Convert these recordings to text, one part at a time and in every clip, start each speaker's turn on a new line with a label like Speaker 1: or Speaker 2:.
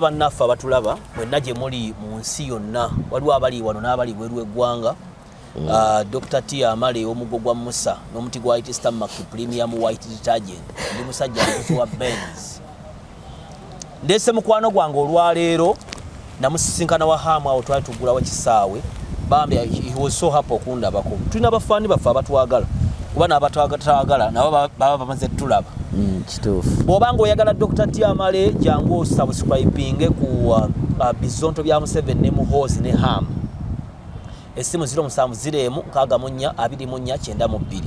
Speaker 1: Bannaffe abatulaba mwenna gye muli mu nsi yonna, waliwo abali wano n'abali bweru w'eggwanga. Dr. T Amale, omuggo gwa Musa n'omuti gwa White Star Premium White Detergent. Ndi musajja muguzi wa Benz. Ndeese mukwano gwange olwaleero, namusisinkana wa Hamu awo twali tuggulawo kisaawe. Bambi, he was so happy okundabako. Tulina bafaani baffe abatwagala, kuba n'abatwagala nabo baba bamaze tulaba.
Speaker 2: Kituufu.
Speaker 1: Bw'oba ng'oyagala Dr. Tiamale, jangu osubscribinge ku Bizonto bya Museveni ne Muhoozi ne Ham. Essimu 0701 64 24 92.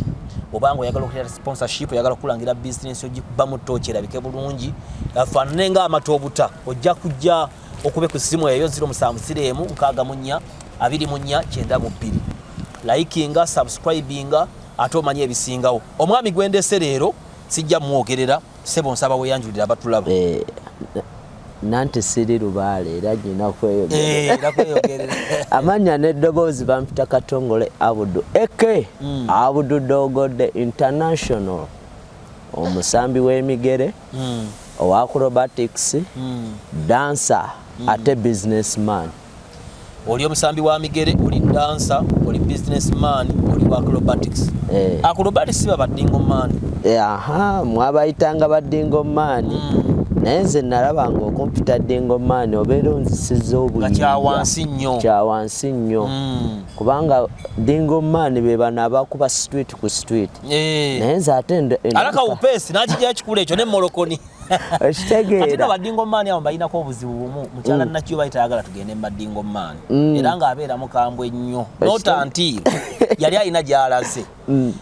Speaker 1: Bw'oba ng'oyagala okuleeta sponsorship, oyagala okulangira bizinesi, ogikubamu tooki erabike bulungi, afaanane ng'amata obuta, ojja kujja okube ku ssimu eyo 0701 64 24 92. Likinga, subscribinga, ate omanye ebisingawo. Omwami gwendese leero sijja mwogerera. Sebo, nsaba weyanjulira abatulaba.
Speaker 2: Nanti siri lubaale era nyina kweyogerera.
Speaker 1: Era kweyogerera.
Speaker 2: Amannya n'eddoboozi bampita Katongole Abudu eke Abudu Dogodde International, omusambi w'emigere, owa acrobatics, dancer, ate businessman.
Speaker 1: Oli omusambi wa migere, oli dancer, oli businessman, oli wa acrobatics. Acrobatics baba dingo man.
Speaker 2: Aha, mwabayitanga ba dingo man, naye nze nalaba nga okumpita dingo man obeera onzisiza
Speaker 1: Nga
Speaker 2: obuyinja.
Speaker 1: Kyawansi nnyo.
Speaker 2: Kyawansi nnyo, kubanga dingo man be bano abakuba street ku street, naye nze ate
Speaker 1: Alaka upeesi nakijja ekikulu ekyo nemolokoni. Ate
Speaker 2: Okitegeera?
Speaker 1: No badingo man abo balinako obuzibu bumu. Mukyala Nakyo bayita ayagala tugende mu badingo man, era ng'abeera mukambwe nnyo notantiiro yali alina gy'alaze,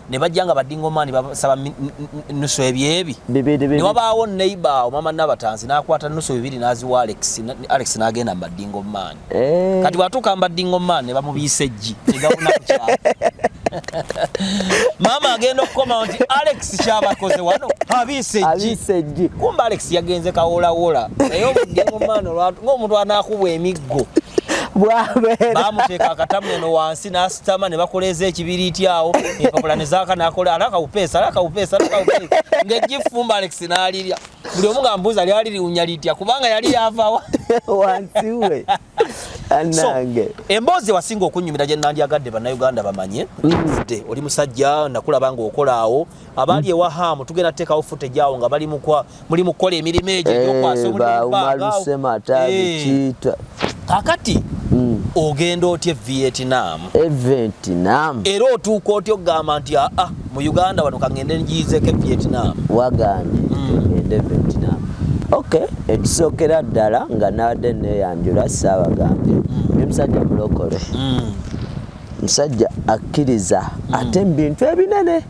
Speaker 1: ne bajja nga badingo man basaba nusu ebyebi.
Speaker 2: Bibiri
Speaker 1: Ne
Speaker 2: bibiri.
Speaker 1: wabaawo neighbor awo, mama Nabatanzi, n'akwata nusu bibiri n'aziwa Alex. Alex n'agenda mu badingo man. Kati bw'atuuka mu badingo man ne bamubiisa eggi ne gabuna ku kyalo. Maama agenda okukomawo nti Alex kyabakoze wano, abiisa eggi.
Speaker 2: Abiisa eggi.
Speaker 1: Kumba Alex yagenze kawolawola, naye omudingo man ng'omuntu anaakubwa emiggo
Speaker 2: bwabeera.
Speaker 1: Bamuteeka akatamu eno wansi n'asitama ne bakoleeza ekibiriiti awo, empapula ne zaaka, n'akola alakawupeesa, alakawupeesa, alakawupeesa, ng'egifumba. Alex n'alirya. Buli omu nga mbuuza lyali liwunya litya, kubanga yali yavawa
Speaker 2: wansi we.
Speaker 1: So
Speaker 2: Anange.
Speaker 1: Emboozi ewasinga okunyumira gye nandyagadde Bannayuganda bamanye de, oli musajja nakulaba ng'okola awo abaali ewa Hamu, tugenda tuteekawo footage awo nga bali muli mu kukola emirimu egyo egyokwasa omuliro mu bbanga awo.
Speaker 2: Baumaluse mata. Bikiyita.
Speaker 1: Kakati ogenda otya e Vietnam?
Speaker 2: E Vietnam.
Speaker 1: Era otuuka otya okugamba nti aa, mu Uganda wano kangende njiyizeeko e Vietnam?
Speaker 2: Wagambye ngende Vietnam. Ok, ekisookera ddala nga nabadde neyanjula, saabagambye ndi musajja mulokole, musajja akkiriza ate mu bintu ebinene,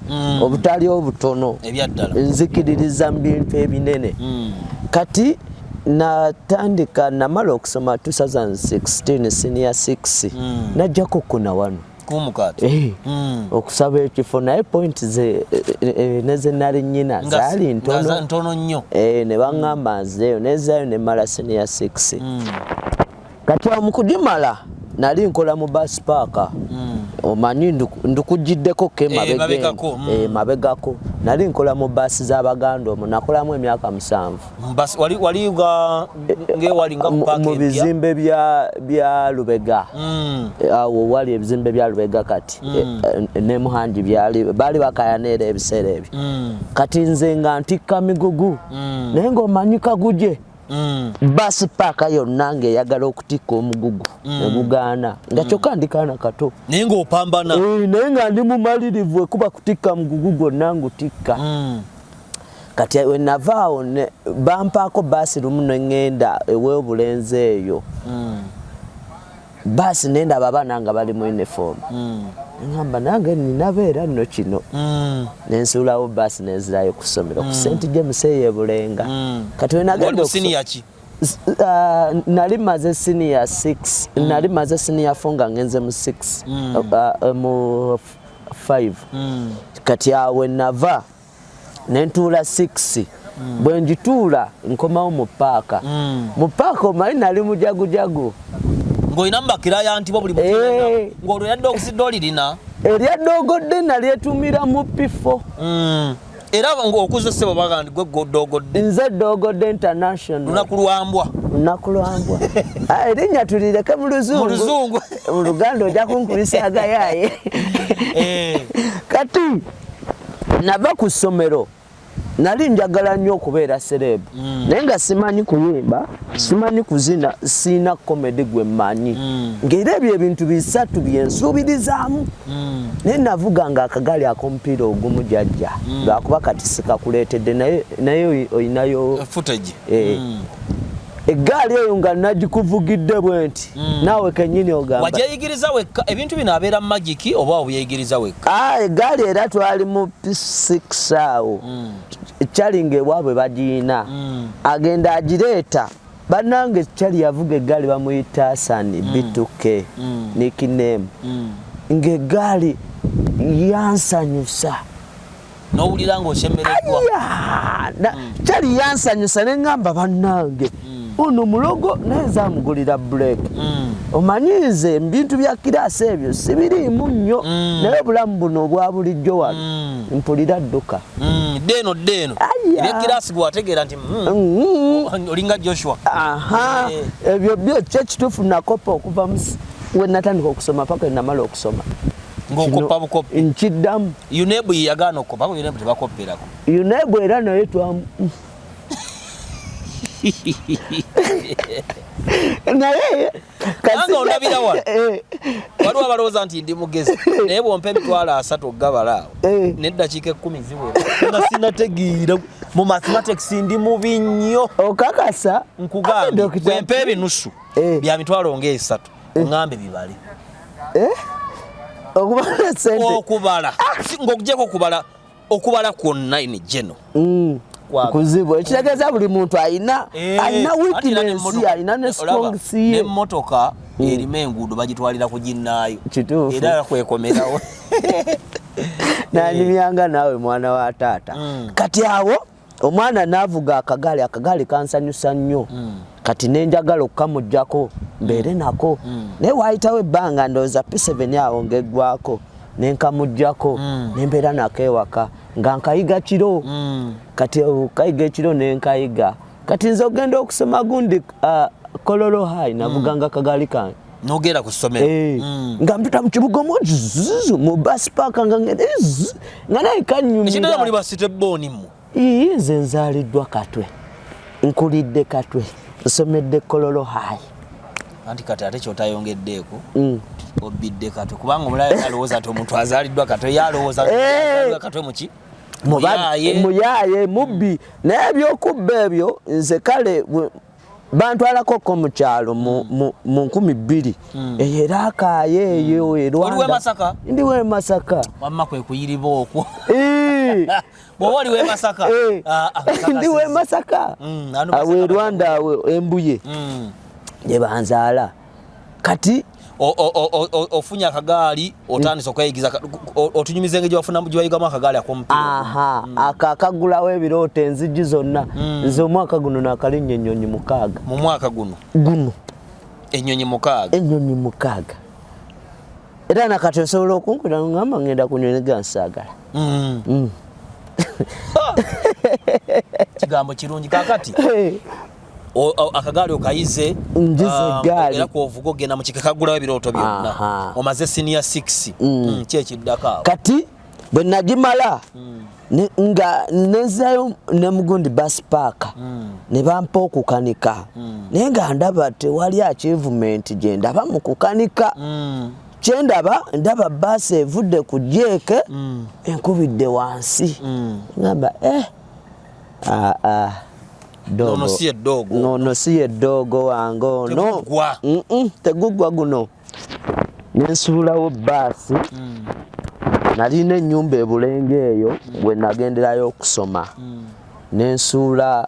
Speaker 2: obutali obutono.
Speaker 1: Ebyaddala.
Speaker 2: Nzikiririza mu bintu ebinene. Kati natandika, namala okusoma 2016 senior 6, najjako kuna wano
Speaker 1: Kumukaati.
Speaker 2: Okusaba ekifo, naye point ze neze nali nyina zaali ntono.
Speaker 1: Ntono nnyo.
Speaker 2: Ne baŋŋamba nzireyo, nezaayo nemala senior 6. Kati awo mu kugimala nali nkola mu bus park. Omanyi ndikugiddeko ke mabega.
Speaker 1: Mabegako.
Speaker 2: Mabegako nali nkola mu baasi z'Abaganda, omwo nakolamu emyaka 7.
Speaker 1: Wali nga ngewali nga ku paaka
Speaker 2: mu
Speaker 1: empya?
Speaker 2: Bizimbe bya Lubega. Awo wali ebizimbe bya Lubega kati ne Muhangi byali baali bakayaneera ebiseera ebyo. Kati nze nga ntikka migugu, naye ng'omanyi kaguje basi paaka yonna ng'eyagala okutikka omugugu negugaana, nga kyokka ndi kaana kato.
Speaker 1: Naye ng'opambana.
Speaker 2: Naye nga ndi mumalirivu, ekuba kutikka mugugu gwonna ngutikka. Kati wenavaawo bampaako baasi lumu neŋŋenda ew'obulenzi eyo. Baasi nendaba abaana nga bali mu uniform, ŋŋamba nange ninabeera nno kino. Nensuulawo baasi nenzirayo ku ssomero ku St James eyo ebulenga. Kati
Speaker 1: Wali
Speaker 2: wenagenda
Speaker 1: mu siniya ki?
Speaker 2: Nali maze senior 6, nali maze senior 4 nga ngenze mu 6, mu 5. Kati awo nava nentuula 6, bwe ngituula nkomawo mu paaka. Mu paaka omanyi nali mujagujagu.
Speaker 1: Ng'olina mu bakirayanti bo buli ng'olwo yadde okusidde olirina.
Speaker 2: Erya Dogodde nalyetumira mu pifo.
Speaker 1: Era ng'okuze ssebo bagamba nti gwe doogodde.
Speaker 2: Nze Doogodde International.
Speaker 1: Lunaku lwa mbwa.
Speaker 2: Lunaku lwa mbwa. Ah, erinnya tulireke mu Luzungu.
Speaker 1: Mu Luzungu.
Speaker 2: Mu Luganda ojja kunkubisa agayaaye.
Speaker 1: Eh.
Speaker 2: Kati nava ku ssomero nali njagala nnyo okubeera celeb naye nga simanyi kuyimba, simanyi kuzina, siina comedy gwe mmanyi, ng'era ebyo ebintu bisatu byensuubirizaamu. Naye navuga nga akagaali ak'omupiira ogumu jajja, lwakuba kati sikakuleetedde, naye olinayo
Speaker 1: footage.
Speaker 2: Eh. Eggaali eyo nga nagikuvugidde bwe nti, naawe kennyini ogamba.
Speaker 1: Wagyeyigiriza wekka ebintu bino, abeera magic oba obyeyigiriza wekka?
Speaker 2: Ah, eggaali era twali mu P6 awo, kyalinga ewaabwe bagiina, agenda agireeta. Bannange, kyali yavuga eggaali bamuyita Asani B2K nickname, ng'eggaali yansanyusa.
Speaker 1: N'owulira ng'osemereddwa.
Speaker 2: Kyali yansanyusa ne ŋŋamba, bannange, ono mulogo, naye nze amugulira brake. Omanyi nze ebintu bya kiraasi ebyo sibiriimu nnyo, naye obulamu buno obwa bulijjo wano mpulira dduka.
Speaker 1: Ddeeno ddeeno.
Speaker 2: Aya.
Speaker 1: Ebyekiraasi gwe wategeera nti olinga Joshua.
Speaker 2: Aha.
Speaker 1: Eh.
Speaker 2: Ebyo byo kyekituufu, nakopa okuva we natandika okusoma paka wenamala okusoma.
Speaker 1: Ng'okoppa bukopi.
Speaker 2: Nkiddamu.
Speaker 1: UNEB yagaana okukopa, abo UNEB tebakopperako.
Speaker 2: UNEB era naye twamu naye.
Speaker 1: Nange ondabira wano.
Speaker 2: Eh.
Speaker 1: Waliwo abalowooza nti ndi mugezi, naye bwompa 300,000 okugabala awo
Speaker 2: Eh.
Speaker 1: neddakiika 10 ziwera nga sinategeera. Mu mathematics ndi mubi nnyo.
Speaker 2: Okakasa? Ate
Speaker 1: Nkugambye,
Speaker 2: Dr.
Speaker 1: bwempa ebinusu
Speaker 2: Eh.
Speaker 1: bya 30,000, oŋŋambe bibale.
Speaker 2: Okubala sente?
Speaker 1: Okubala, ng'okugyeko okubala, okubala kwonna in general.
Speaker 2: Kuzibu. Ekitegeeza buli muntu alina
Speaker 1: Eh,
Speaker 2: alina
Speaker 1: anti era
Speaker 2: weakness, alina ne
Speaker 1: olaba,
Speaker 2: strong ye.
Speaker 1: N'emmotoka erima enguudo bagitwalira ku ginnaayo.
Speaker 2: Kituufu.
Speaker 1: Era kwekomerawo.
Speaker 2: Nanyumyanga naawe mwana wa taata. Kati awo omwana naavuga akagaali, akagaali kansanyusa nnyo. Kati nenjagala okukamugjako mbeere nako, naye waayitawo ebbanga, ndowooza P7 awo ng'eggwako, nenkamugjako nembeera nako ewaka nga nkayiga kiro. Kati okayiga ekiro nenkayiga. Kati nze ogenda okusoma gundi Kololo High, navuganga kagaali kange.
Speaker 1: N'ogenda ku ssomero.
Speaker 2: Eh, nga mpita mu kibuga omwo zzz, mu bus park nga ngenda zzz, nga naye
Speaker 1: Ekitera muli
Speaker 2: kanyumira.
Speaker 1: Basite booni mmwe.
Speaker 2: Ii, nze nzaaliddwa Katwe, nkulidde Katwe, nsomedde Kololo High.
Speaker 1: Anti kati ate kyotayongeddeeko, obbidde Katwe, kubanga omulala alowooza nti omuntu azaaliddwa Katwe, ye alowooza nti
Speaker 2: Eh.
Speaker 1: azaaliddwa Katwe muki Muyaaye.
Speaker 2: Muyaaye mubbi, naye ebyokubba ebyo nze kale bantwalako mu kyalo mu 2000 eyo, era akaaye eyo e
Speaker 1: Oli w'e
Speaker 2: Rwanda.
Speaker 1: Masaka?
Speaker 2: Ndi w'e Masaka.
Speaker 1: Wamma kwe kuyiriba okwo.
Speaker 2: Ii.
Speaker 1: Bw'oba oli w'e Masaka.
Speaker 2: Eh.
Speaker 1: Ah, ah,
Speaker 2: Ndi w'e Masaka.
Speaker 1: Ano
Speaker 2: Awo e
Speaker 1: Masaka.
Speaker 2: Rwanda awo Embuye gye banzaala. Kati
Speaker 1: Ofunye akagaali, otandise okweyigiza, otunyumiza engeri gye wayigamu akagaali ak'omupiira.
Speaker 2: Aha, ako akagulawo ebirooto enzigi zonna. Nze omwaka guno nakalinnya ennyonyi 6.
Speaker 1: Mu mwaka guno?
Speaker 2: Guno.
Speaker 1: Ennyonyi 6?
Speaker 2: Ennyonyi 6. Era nakati osobola okunkubira ngamba ngenda ku nyonyi, ga nsaagala.
Speaker 1: Kigambo kirungi. Kakati akagaali okayize.
Speaker 2: Njize eggaali.
Speaker 1: Era kwovuga ogenda mu kika kagulawo ebirooto byonna. Omaze senior 6, ki ekiddako awo?
Speaker 2: Kati bwe nagimala nga nenzirayo ne mugundi bus park ne bampa okukanika, naye nga ndaba tewali achievement gye ndaba mu kukanika. Kyendaba, ndaba baasi evudde ku jeeke enkubidde wansi, ngamba, eh, ah, ah, doogo.
Speaker 1: Ono si ye ddoogo.
Speaker 2: Ono si ye ddoogo wange ono.
Speaker 1: Teguggwa.
Speaker 2: Teguggwa guno. Nensuulawo baasi. Nalina ennyumba ebulenge eyo we nagenderayo okusoma, nensuula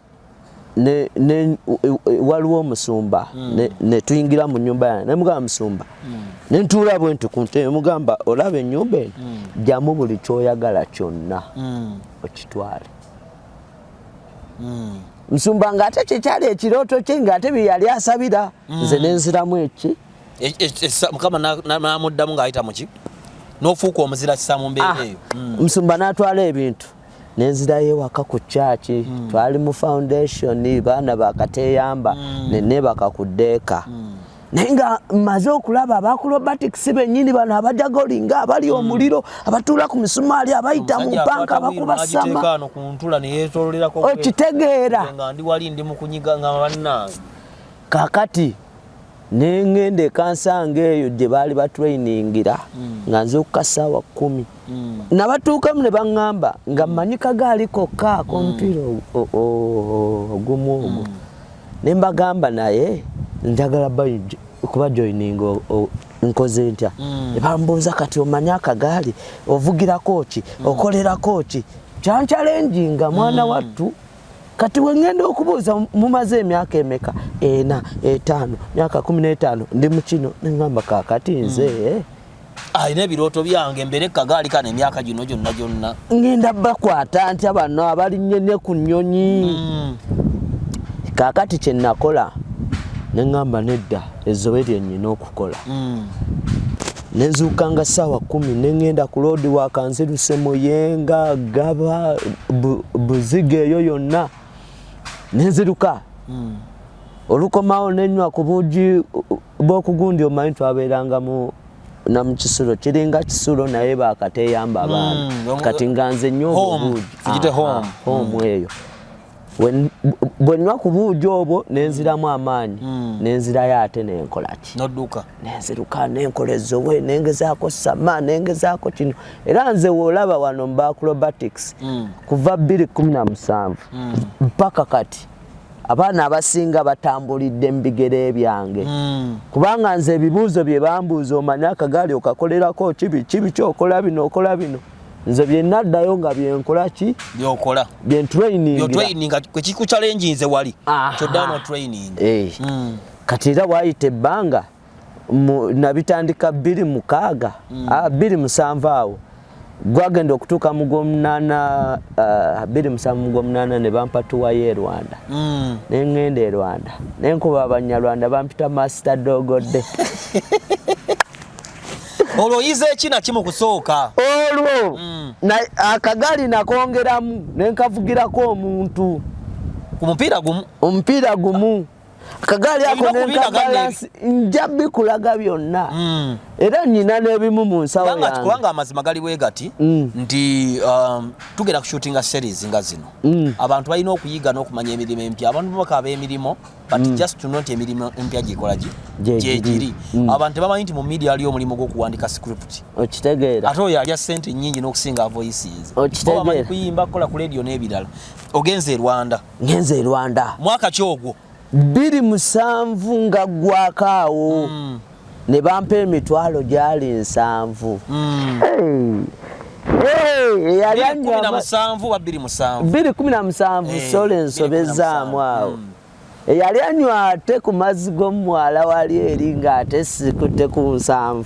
Speaker 2: waliwo omusumba, ne tuyingira mu nyumba yange, nemugamba, musumba, nentuula bwe nti ku ntebe, mugamba, olaba ennyumba eno, jjamu buli kyoyagala kyonna okitwale. Musumba ng'ate kyekyali ekirooto kye, ng'ate bye yali asabira nze, nenziramu eki.
Speaker 1: Mukama n'amuddamu ng'ayita muki, n'ofuuka omuzira kisa mu mbeera
Speaker 2: Ah,
Speaker 1: eyo.
Speaker 2: Musumba n'atwala ebintu. Nenzirayo ewaka ku kyaki. Twali mu foundation, baana bakateyamba. Nenebaka ku ddeeka. Naye nga mmaze okulaba aba acrobatics bennyini bano abajagolinga, abali omuliro, abatuula ku misumaali, abayita mu
Speaker 1: Omusajja
Speaker 2: mpanka,
Speaker 1: akwata wheel
Speaker 2: abakuba sama.
Speaker 1: n'agiteeka wano ku ntula ne yeetoololerako.
Speaker 2: Okitegeera?
Speaker 1: Nga ndi wali ndi mu kunyiga nga bannange.
Speaker 2: Kakati neŋŋenda ekansanga eyo gye baali batrainingira, nga nzuukuka ssaawa 10. Nabatuukamu ne baŋŋamba nga mmanyi kagaali kokka ak'omupiira ogumu ogwo. Ne mbagamba, naye njagala kuba joininga, nkoze ntya? Ne bambuuza, kati omanyi akagaali, ovugirako ki, okolerako ki? Kyanchallenginga, mwana wattu. Kati weŋŋenda okubuuza, mumaze emyaka emeka? 4, 5, myaka 15 ndi mu kino. Neŋŋamba, kaakati nze
Speaker 1: Alina ebirooto byange, mbeere kagaali kano emyaka gino gyonna gyonna.
Speaker 2: Ŋŋenda bakwata ntya bano abalinnye ne ku nnyonyi? Kaakati kye nakola, ne ŋŋamba, nedda, ezobe lye nnina okukola. Nenzuukanga ssaawa 10, ne ŋŋenda ku road work, nziruse Muyenga, Gaba, Buziga, eyo yonna nenziruka. Olukomawo nenywa ku buugi bw'okugundi. Omanyi twabeeranga mu namukisulo, kiringa kisulo, naye bakateyamba abaana. Kati nga nze nywa
Speaker 1: Home.
Speaker 2: obuugi.
Speaker 1: Tugite home.
Speaker 2: Home eyo. Bwe nywa ku buugi obwo nenziramu amaanyi. Nenzirayo ate nenkola ki?
Speaker 1: Nodduka.
Speaker 2: Nenziruka, nenkola ezowe, nengezaako sama, nengezaako kino. Era nze woolaba wano mu acrobatics, kuva 2017 mpaka kati, abaana abasinga batambulidde mu bigere byange. Kubanga nze ebibuuzo bye bambuuza, omanyi akagaali, okakolerako kibi kibi kyokola bino, okola bino, nze bye naddayo nga byenkola ki?
Speaker 1: Byokola.
Speaker 2: Byentrainingira.
Speaker 1: Byotraininga kwekikuchallenginze wali. Kyoddawo no training.
Speaker 2: Eh. Kati era waayita ebbanga, nabitandika 2006, 2007 awo gwagenda okutuuka mu gwomunaana, 2007 mu gwomunaana, ne bampa tour y'e Rwanda. Neŋŋenda e Rwanda, nenkuba Abanyarwanda, bampita Master Dogodde.
Speaker 1: Olwo oyize ekina ki mu kusooka?
Speaker 2: Olwo akagaali nakongeramu, nenkavugirako omuntu.
Speaker 1: Ku mupiira gumu?
Speaker 2: Omupiira gumu, akagaali ako.
Speaker 1: Olina okubiraga.
Speaker 2: Nenkabalansi, nja bikulaga byonna. Era nina n'ebimu mu nsawo
Speaker 1: Kubanga
Speaker 2: yange.
Speaker 1: Kubanga amazima gali bwe gati nti tugenda kushootinga series nga zino. Abantu balina okuyiga n'okumanya emirimu empya. Abantu bakaaba emirimu, but just to know nti emirimu empya gikola gi
Speaker 2: Gyegiri.
Speaker 1: Gyegiri. Abantu tebamanyi nti mu media aliyo omulimu gw'okuwandika script.
Speaker 2: Okitegeera?
Speaker 1: Ate oyo alya sente nnyingi n'okusinga voices.
Speaker 2: Okitegeera?
Speaker 1: Obamanyi kuyimba, kukola ku radio n'ebirala. Ogenze e Rwanda.
Speaker 2: Ngenze e Rwanda.
Speaker 1: Mwaka ki ogwo?
Speaker 2: 2007 nga ggwako awo. Ne bampa emitwalo gyali 70. Hey! Hey, eyali anywa
Speaker 1: 2017 wa 2007?
Speaker 2: 2017. Sole nsobezaamu awo. Eyali anywa ate ku mazzi g'omumwala wali eri ng'ate sikutte ku 70.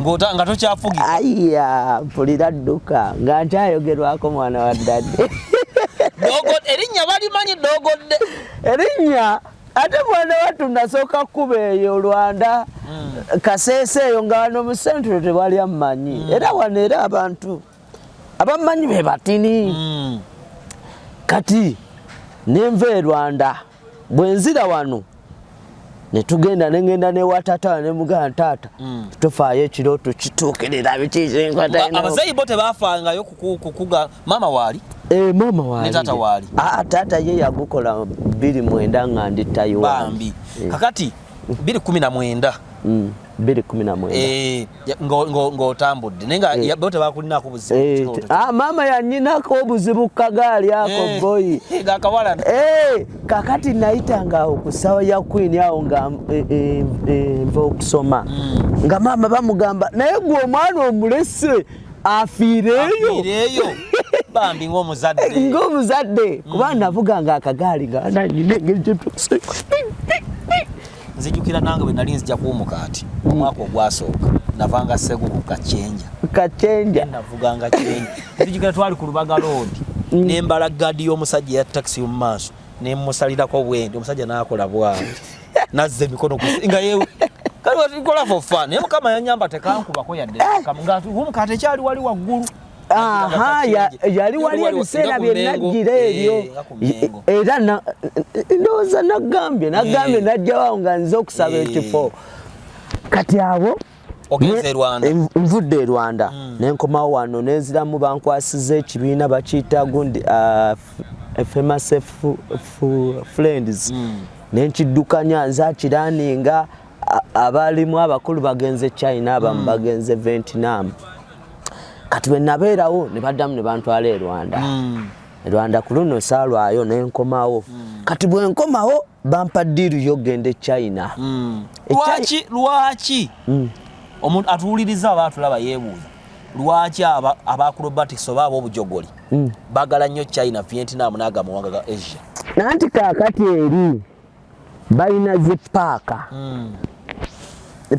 Speaker 1: Ng'ota nga tokyafugika.
Speaker 2: Aya, mpulira dduka nga nkyayogerwako, mwana wa ddadde.
Speaker 1: Erinnya balimanyi, Dogodde.
Speaker 2: Erinnya ate, mwana wattu, nasooka kuba eyo Rwanda, Kaseese eyo, nga wano mu Central tewali ammanyi. Era wano era abantu abamanyi be batini. Kati nenva e Rwanda, bwe nzira wano netugenda, nengenda newa taata, nemugamba, taata, tofaayo, ekirooto kituukirira. Biki?
Speaker 1: Abazeeyi bo tebafangayo kukuga? Maama waali?
Speaker 2: Eh, maama waali.
Speaker 1: Ne taata waali?
Speaker 2: Ah, taata ye yagukola 2009 nga ndi Taiwan.
Speaker 1: Bambi. Kakati 2019?
Speaker 2: 2019.
Speaker 1: Eh, ng'otambudde naye nga bo tebakulinako buzibu?
Speaker 2: Eh, ah, maama yanyinako obuzibu ku kagaali ako. Boyi.
Speaker 1: Gakawala.
Speaker 2: Eh, kakati nayitanga awo ku ssawa ya Queen awo nga nva okusoma, nga maama bamugamba, naye gwe omwana omulese afiireeyo.
Speaker 1: Afiireeyo, bambi, ng'omuzadde.
Speaker 2: Ng'omuzadde, kuba navuganga akagaali nga nanyina engeri gye
Speaker 1: Nzijukira nange bwe nali nzija kuwumukaati omwaka ogwasooka, navanga Seguku, Kacenja.
Speaker 2: Kacenja.
Speaker 1: Navuganga Kyenja. Nzijukira twali ku Lubaga Road, nembala gaadi y'omusajja ya takisi mu maaso, nemusalirako bwendi, omusajja n'akola bwati, nazza emikono nga yewe kale kola for fun. Naye Mukama yanyamba, tekankubako yadde nga wumukaati ekyali wali waggulu.
Speaker 2: Aha, yali wali ebiseera bye najjira ebyo era ndowooza nagambye najjawo nga nze okusaba ekifo. Kati awo nvudde e Rwanda nenkomawo wano nenziramu, bankwasiza ekibiina bakiyita gundi Famous Friends, nenkiddukanya nze akiraninga. Abalimu abakulu bagenze China, abamu bagenze Vietnam. Kati bwe nabeerawo ne baddamu ne bantwala e Rwanda. E Rwanda ku luno saalwayo, nenkomawo. Kati bwe nkomawo bampa deal yogenda e China.
Speaker 1: Lwaki omuntu atuwuliriza aba atulaba yeebuuza lwaki aba acrobatics oba ab'obujogoli bagala nnyo China, Vietnam n'aga amawanga ga Asia?
Speaker 2: Nanti kaakati eri balina zi park,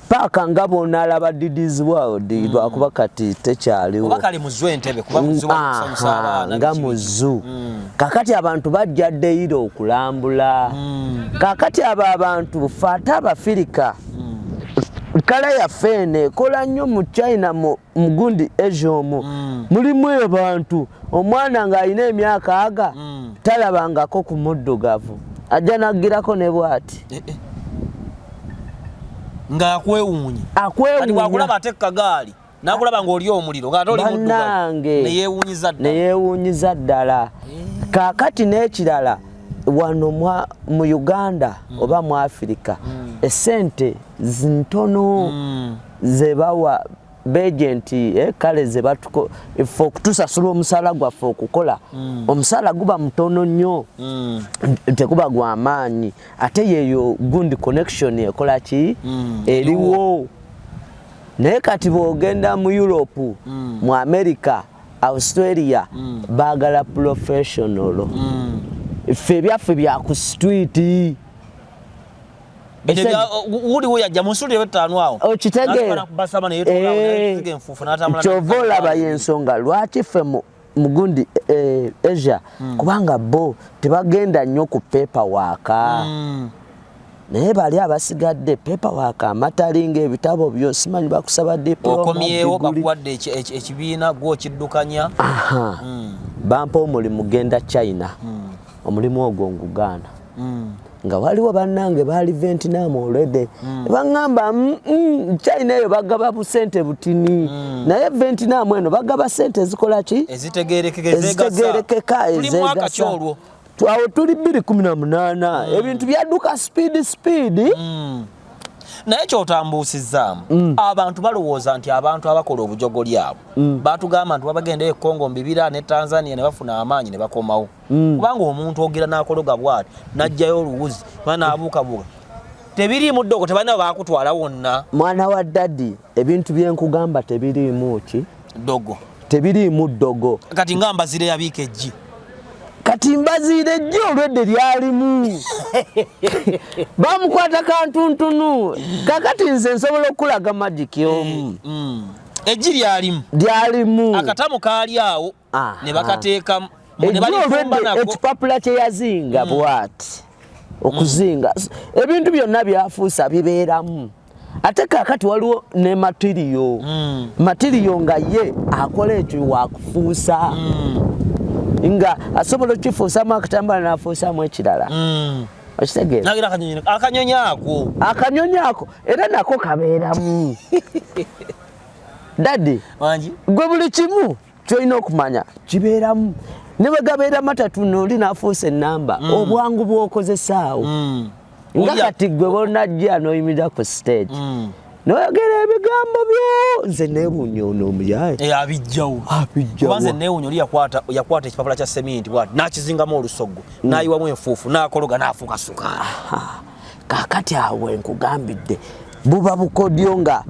Speaker 2: park nga bwonaalaba Didi's World, lwakuba kati tekyaliwo.
Speaker 1: Oba kale mu zoo Entebbe, kuba mu zoo bakusanyusa abaana.
Speaker 2: Nga mu zoo. Kakati abantu bajja daily okulambula. Kakati abo abantu fe ate Abafirika, colour yaffe eno ekola nnyo mu China, mu mugundi Asia omwo mulimu abantu omwana ng'alina emyaka aga talabangako ku muddugavu, ajja naggirako ne bw'ati.
Speaker 1: Eh, eh. Nga akwewuunya. Kati
Speaker 2: akwewuunya.
Speaker 1: Bwakulaba ate kagaali nakulaba ng'oli omuliro ng'ate oli muddugavu.
Speaker 2: Bannange.
Speaker 1: Neyeewuunyiza ddala.
Speaker 2: Neyeewuunyiza ddala. Kaakati n'ekirala, wano mu Uganda oba mu Afirika esente ntono zebawa begenti, kale ze batuko ffe okutusasula omusaala gwaffe okukola, omusaala guba mutono nnyo, tekuba gwa maanyi. Ate yeyo gundi connection ekola ki eriwo. Naye kati bw'ogenda mu Europe, mu America, Australia, baagala professional. Ffe ebyaffe bya ku street.
Speaker 1: Wuliwo yajja munsulire etaano awo.
Speaker 2: Okitegeera?
Speaker 1: Basaba neyetuula enfuufu n'atambula.
Speaker 2: Kyova olaba yensonga lwaki ffe mugundi Asia, kubanga bo tebagenda nnyo ku paperwork. Naye bali abasigadde paperwork amatalinga ebitabo byo, simanyi bakusaba diploma,
Speaker 1: okomyewo
Speaker 2: degree.
Speaker 1: Bakuwadde ekibiina gwokiddukanya.
Speaker 2: Aha. Bampa omulimu, genda China. Omulimu ogwo ngugaana, nga waliwo bannange baali Vietnam already, baŋŋamba, China eyo bagaba busente butini, naye Vietnam eno bagaba sente ezikola ki?"
Speaker 1: Ezitegerekeka.
Speaker 2: Ezitegerekeka.
Speaker 1: Tuli mwaka
Speaker 2: ezegasa.
Speaker 1: Kyolwo?
Speaker 2: Awo tuli 2018. Ebintu byadduka speed speed.
Speaker 1: Naye kyotambuusizaamu, abantu balowooza nti abantu abakola obujogoli abo batugamba nti babagenda e Congo mu bibira ne Tanzania ne bafuna amaanyi ne bakomawo, kubanga omuntu ogera n'akologa bwati n'ajjayo oluwuzi ba n'abuukabuuka, tebiriimu ddogo, tebalina bakutwala wonna.
Speaker 2: Mwana wa daddy, ebintu byenkugamba tebiriimu ki?
Speaker 1: Ddogo.
Speaker 2: Tebiriimu ddogo.
Speaker 1: Kati nga Mbazire yabiika eggi.
Speaker 2: Kati Mbaziire ejji olwedde lyalimu, bamukwata kantuntunu. Kakati nze nsobola okulaga magic omu.
Speaker 1: Eggi lyalimu.
Speaker 2: Lyalimu.
Speaker 1: Akatamu kaali awo ne bakateekamu ne
Speaker 2: Ejji
Speaker 1: balifumba
Speaker 2: olwedde
Speaker 1: nako.
Speaker 2: Ekipapula kye yazinga bwati okuzinga, ebintu byonna byafuusa bibeeramu. Ate kakati waliwo ne material, material nga ye akola ekyo wakufuusa, nga asobola okukifuusamu akatambala n'afuusamu ekirala. Okitegeera?
Speaker 1: Nagira akanyonyi ako.
Speaker 2: Akanyonyi ako era nako kabeeramu, daddy.
Speaker 1: Wangi.
Speaker 2: Gwe buli kimu kyolina okumanya kibeeramu, ne bwe gabeera matatu noli n'afuusa enamba, obwangu bw'okozesaawo nga kati gwe bonajja n'oyimirira ku stage noyogera ebigambo byo, nze neewuunya ono omuyaye.
Speaker 1: Eh, abijjawo.
Speaker 2: Abijjawo.
Speaker 1: Kuba nze neewuunya oli yakwata ekipapula kya seminti bwati n'akizingamu olusoggo n'ayiwamu enfuufu n'akologa n'afuuka sukaali.
Speaker 2: Kaakati awo nkugambidde buba bukodyo nga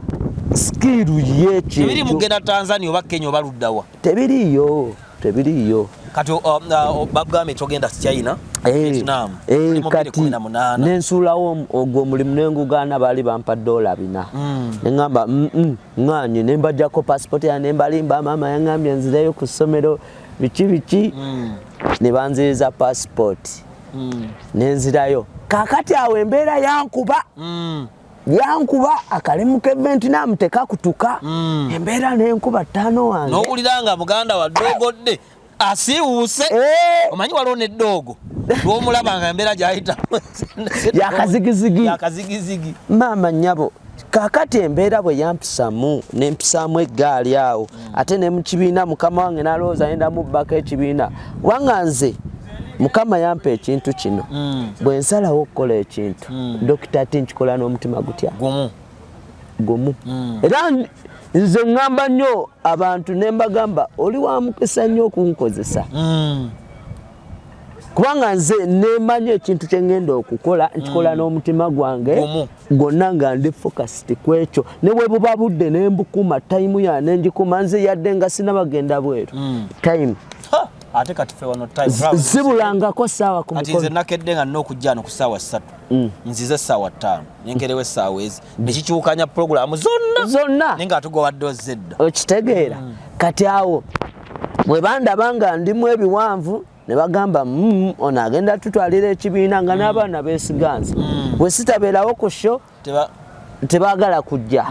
Speaker 2: skill
Speaker 1: tebiri
Speaker 2: yekyekyo.
Speaker 1: Mugenda Tanzania oba Kenya oba luddawa?
Speaker 2: Tebiriiyo, tebiriiyo.
Speaker 1: Kati bagambye togenda China, Vietnam. Tuli mu
Speaker 2: Kati
Speaker 1: 2018.
Speaker 2: Nensuulawo ogwo omulimu nengugaana. Baali bampa $400. Neŋŋamba, ŋŋaanye." Nembajjako passport yange, nembalimba, maama yaŋŋambye nzireyo ku ssomero, biki biki, ne banziriza passport nenzirayo. Kaakati awo embeera yankuba. Yankuba akalemu k'eventinaamu tekakutuka. Embeera n'enkuba ttaano wange.
Speaker 1: N'owulira nga muganda wa doogodde asiiwuuse. Omanyi waliwo n'eddoogo lw'omulaba nga embeera gy'ayitamu
Speaker 2: yakazigizigi.
Speaker 1: Yakazigizigi.
Speaker 2: Maama nnyabo, kaakati embeera bwe yampisamu nempisaamu eggaali awo, ate ne mu kibiina mukama wange n'alowooza ngenda mubbako ekibiina, kubanga nze Mukama yampa ekintu kino. Bwe nsalawo okukola ekintu, Dokita T, nkikola n'omutima gutya?
Speaker 1: Gumu.
Speaker 2: Gumu. Era nze ŋŋamba nnyo abantu ne mbagamba, oli wa mukisa nnyo okunkozesa, kubanga nze nemanyi ekintu kye ŋŋenda okukola, nkikola n'omutima gwange
Speaker 1: Gumu.
Speaker 2: gwonna, nga ndi focused ku ekyo, ne bwe buba budde ne mbukuma, time ya ne njikuma. Nze yadde nga sinabagenda bweru, time
Speaker 1: Ha! Ate kati ffe wano time
Speaker 2: zibulangako ssaawa ku
Speaker 1: Kati nze
Speaker 2: mukono.
Speaker 1: Nakedde nga nina okujja wano ku ssaawa 3, nzize essaawa 5, nenkerewo essaawa ezi, nekikyukanya pulogulaamu zonna.
Speaker 2: Zonna.
Speaker 1: Naye nga ate gwe ozze dda.
Speaker 2: Okitegeera? Kati awo bwe bandaba nga ndimu ebiwanvu, ne bagamba, ono agenda tutwalira ekibiina," nga n'abaana beesiga nze. Bwe sitabeerawo ku show, tebaagala kujja.